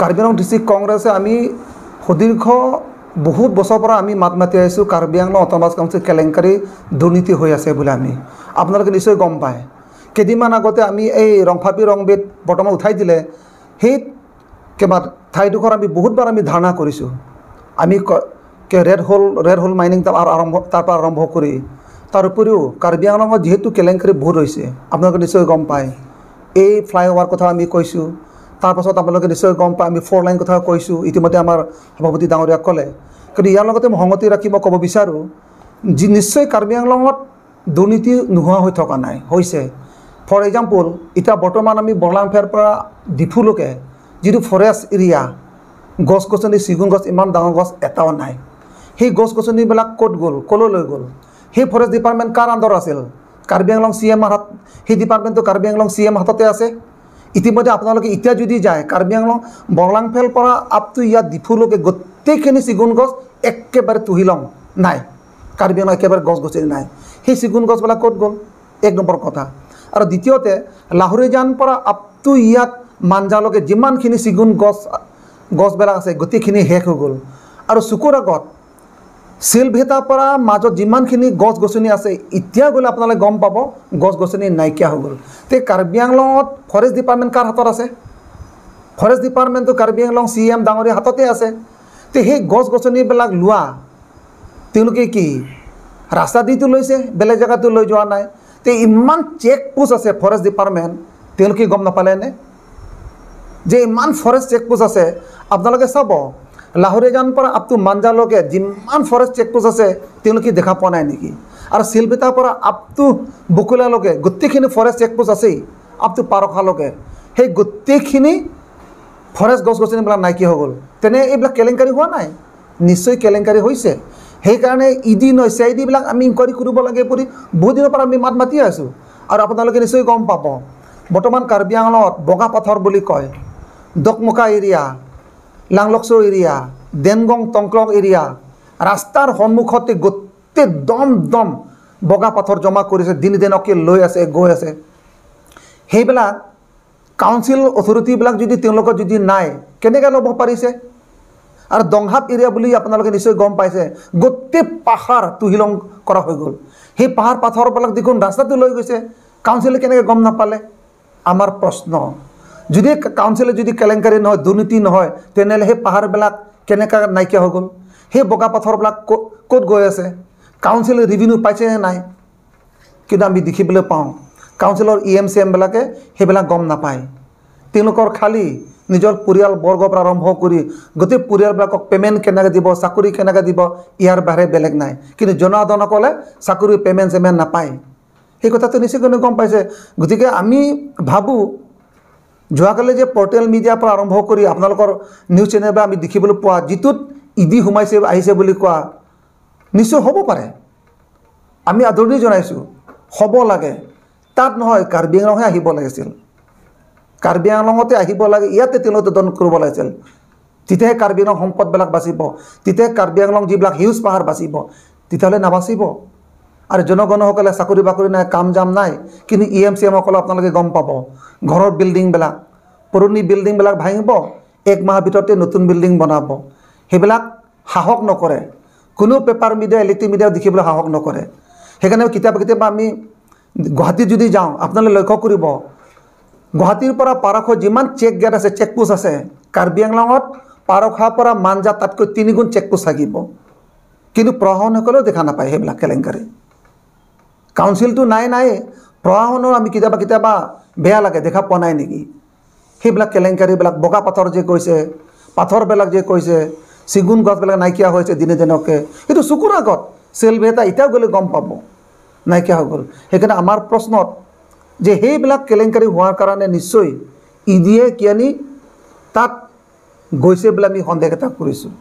Karbi Anglong district কংগ্ৰেছে আমি সুদীৰ্ঘ বহুত বছৰৰ পৰা আমি মাত মাতি আহিছোঁ, কাৰ্বি আংলং অট'নমাছ কাউন্সিল কেলেংকাৰী দুৰ্নীতি হৈ আছে বুলি। আমি আপোনালোকে নিশ্চয় গম পায়, কেইদিনমান আগতে আমি এই ৰংফাপি ৰংবেদ বৰ্তমান উঠাই দিলে, সেই কিবা ঠাইডোখৰ আমি বহুতবাৰ আমি ধাৰণা কৰিছোঁ। আমি ৰেড হোল মাইনিং তাৰ আৰম্ভ, তাৰ পৰা আৰম্ভ কৰি তাৰ উপৰিও কাৰ্বি আংলঙত যিহেতু কেলেংকাৰী বহুত হৈছে, আপোনালোকে নিশ্চয় গম পায়। এই ফ্লাইঅভাৰ কথা আমি কৈছোঁ, তাৰপাছত আপোনালোকে নিশ্চয় গম পায় আমি ফ'ৰ লাইন কথা কৈছোঁ, ইতিমধ্যে আমাৰ সভাপতি ডাঙৰীয়াক ক'লে। কিন্তু ইয়াৰ লগতে মই সংগতি ৰাখি মই ক'ব বিচাৰোঁ যি নিশ্চয় কাৰ্বি আংলঙত দুৰ্নীতি নোহোৱা হৈ থকা নাই, হৈছে। ফৰ এক্সাম্পল, এতিয়া বৰ্তমান আমি বৰলাংফেৰ পৰা ডিফুলৈকে যিটো ফৰেষ্ট এৰিয়া, গছ গছনি, চেগুন গছ, ইমান ডাঙৰ গছ এটাও নাই। সেই গছ গছনিবিলাক ক'ত গ'ল, ক'লৈ লৈ গ'ল? সেই ফৰেষ্ট ডিপাৰ্টমেণ্ট কাৰ আণ্ডাৰত আছিল? কাৰ্বি আংলং চি এম হাত, সেই ডিপাৰ্টমেণ্টটো কাৰ্বি আংলং চি এম হাততে আছে। ইতিমধ্যে আপোনালোকে এতিয়া যদি যায়, কাৰ্বি আংলং বৰলাংফেল পৰা আপ টু ইয়াত ডিফুলৈকে গোটেইখিনি চেগুন গছ একেবাৰে তুহিলং নাই। কাৰ্বি আংলং একেবাৰে গছ গছনি নাই। সেই চেগুন গছবিলাক ক'ত গ'ল? এক নম্বৰ কথা। আৰু দ্বিতীয়তে লাহৰীজান পৰা আপ টু ইয়াত মাঞ্জালৈকে যিমানখিনি চেগুন গছবিলাক আছে, গোটেইখিনি শেষ হৈ গ'ল। আৰু চকুৰ আগত চিলভেটাৰ পৰা মাজত যিমানখিনি গছ গছনি আছে, এতিয়া গ'লে আপোনালোকে গম পাব গছ গছনি নাইকিয়া হৈ গ'ল। তে কাৰ্বি আংলঙত ফৰেষ্ট ডিপাৰ্টমেণ্ট কাৰ হাতত আছে? ফৰেষ্ট ডিপাৰ্টমেণ্টটো কাৰ্বি আংলং চি এম ডাঙৰীয়া হাততে আছে। তে সেই গছ গছনিবিলাক লোৱা তেওঁলোকে কি ৰাস্তা দিটো লৈছে, বেলেগ জেগাতো লৈ যোৱা নাই। তে ইমান চেক পোষ্ট আছে ফৰেষ্ট ডিপাৰ্টমেণ্ট, তেওঁলোকে গম নাপালেনে যে ইমান ফৰেষ্ট চেক পোষ্ট আছে? আপোনালোকে চাব, লাহৰীজান পৰা আপ টু মাঞ্জালৈকে যিমান ফৰেষ্ট চেক পোষ্ট আছে, তেওঁলোকে দেখা পোৱা নাই নেকি? আৰু শিলভেটাৰ পৰা আপ টু বকুলালৈকে গোটেইখিনি ফৰেষ্ট চেক পোষ্ট আছেই, আপ টু পাৰখালৈকে সেই গোটেইখিনি ফৰেষ্ট গছ গছনিবিলাক নাইকিয়া হৈ গ'ল। তেনে এইবিলাক কেলেংকাৰী হোৱা নাই? নিশ্চয় কেলেংকাৰী হৈছে। সেইকাৰণে ই ডি নহয়, চি I ডিবিলাক আমি ইনকুৱাৰী কৰিব লাগে বুলি বহুত দিনৰ পৰা আমি মাত মাতি আছোঁ। আৰু আপোনালোকে নিশ্চয় গম পাব, বৰ্তমান কাৰ্বি আংলঙত বগা পাথৰ বুলি কয়, দকমকা এৰিয়া, লাংলকচৌ এৰিয়া, দেনগং টংক্লং এৰিয়া, ৰাস্তাৰ সন্মুখতে গোটেই দম দম বগা পাথৰ জমা কৰিছে, দিনে দিনকে লৈ আছে, গৈ আছে। সেইবিলাক কাউন্সিল অথৰিটিবিলাক যদি তেওঁলোকৰ যদি নাই, কেনেকৈ ল'ব পাৰিছে? আৰু দংহাপ এৰিয়া বুলি আপোনালোকে নিশ্চয় গম পাইছে, গোটেই পাহাৰ তুহিলং কৰা হৈ গ'ল। সেই পাহাৰ পাথৰবিলাক দেখোন ৰাস্তাটো লৈ গৈছে, কাউন্সিলে কেনেকৈ গম নাপালে? আমাৰ প্ৰশ্ন, যদি কাউন্সিলে যদি কেলেংকাৰী নহয়, দুৰ্নীতি নহয়, তেনেহ'লে সেই পাহাৰবিলাক কেনেকৈ নাইকিয়া হৈ গ'ল? সেই বগা পাথৰবিলাক ক'ত ক'ত গৈ আছে? কাউন্সিলে ৰিভিনিউ পাইছেনে নাই? কিন্তু আমি দেখিবলৈ পাওঁ কাউন্সিলৰ ই এম চি এমবিলাকে সেইবিলাক গম নাপায়। তেওঁলোকৰ খালী নিজৰ পৰিয়াল বৰ্গৰ পৰা আৰম্ভ কৰি গোটেই পৰিয়ালবিলাকক পে'মেণ্ট কেনেকৈ দিব, চাকৰি কেনেকৈ দিব, ইয়াৰ বাহিৰে বেলেগ নাই। কিন্তু জনসাধাৰণসকলে চাকৰি পে'মেণ্ট চেমেণ্ট নাপায়, সেই কথাটো নিশ্চয় গম পাইছে। গতিকে আমি ভাবোঁ, যোৱাকালি যে পৰ্টেল মিডিয়াৰ পৰা আৰম্ভ কৰি আপোনালোকৰ নিউজ চেনেলৰ পৰা আমি দেখিবলৈ পোৱা যিটোত ইডি সোমাইছে আহিছে বুলি কোৱা, নিশ্চয় হ'ব পাৰে। আমি আদৰণি জনাইছোঁ, হ'ব লাগে। তাত নহয়, কাৰ্বি আংলংহে আহিব লাগিছিল, কাৰ্বি আংলঙতে আহিব লাগে, ইয়াতে তেওঁলোকে তদন্ত কৰিব লাগিছিল। তেতিয়াহে কাৰ্বি আংলং সম্পদবিলাক বাচিব, তেতিয়াহে কাৰ্বি আংলং যিবিলাক সেউজ পাহাৰ বাচিব, তেতিয়াহ'লে নাবাচিব। আৰু জনগণসকলে চাকৰি বাকৰি নাই, কাম জাম নাই, কিন্তু ই এম চি এমসকলে আপোনালোকে গম পাব, ঘৰৰ বিল্ডিংবিলাক, পুৰণি বিল্ডিংবিলাক ভাঙিব, এক মাহৰ ভিতৰতে নতুন বিল্ডিং বনাব। সেইবিলাক সাহস নকৰে কোনো পেপাৰ মিডিয়া, ইলেক্ট্ৰিক মিডিয়া দেখিবলৈ সাহস নকৰে। সেইকাৰণে কেতিয়াবা কেতিয়াবা আমি গুৱাহাটীত যদি যাওঁ, আপোনালোকে লক্ষ্য কৰিব, গুৱাহাটীৰ পৰা পাৰখ যিমান চেক গেট আছে, চেক পোষ্ট আছে, কাৰ্বি আংলঙত পাৰখাৰ পৰা মাঞ্জা তাতকৈ তিনিগুণ চেক পোষ্ট থাকিব। কিন্তু প্ৰশাসনসকলেও দেখা নাপায় সেইবিলাক কেলেংকাৰী। কাউন্সিলটো নাই নাই, প্ৰশাসনৰ আমি কেতিয়াবা কেতিয়াবা বেয়া লাগে, দেখা পোৱা নাই নেকি সেইবিলাক কেলেংকাৰীবিলাক? বগা পাথৰ যে কৈছে, পাথৰবিলাক যে কৈছে, চেগুন গছবিলাক নাইকিয়া হৈছে দিনে দিনকে, সেইটো চকুৰ আগত চেলভেটা এতিয়াও গ'লে গম পাব নাইকিয়া হৈ গ'ল। সেইকাৰণে আমাৰ প্ৰশ্নত যে সেইবিলাক কেলেংকাৰী হোৱাৰ কাৰণে নিশ্চয় ই ডিয়ে কিজানি তাত গৈছে বুলি আমি সন্দেহ এটা কৰিছোঁ।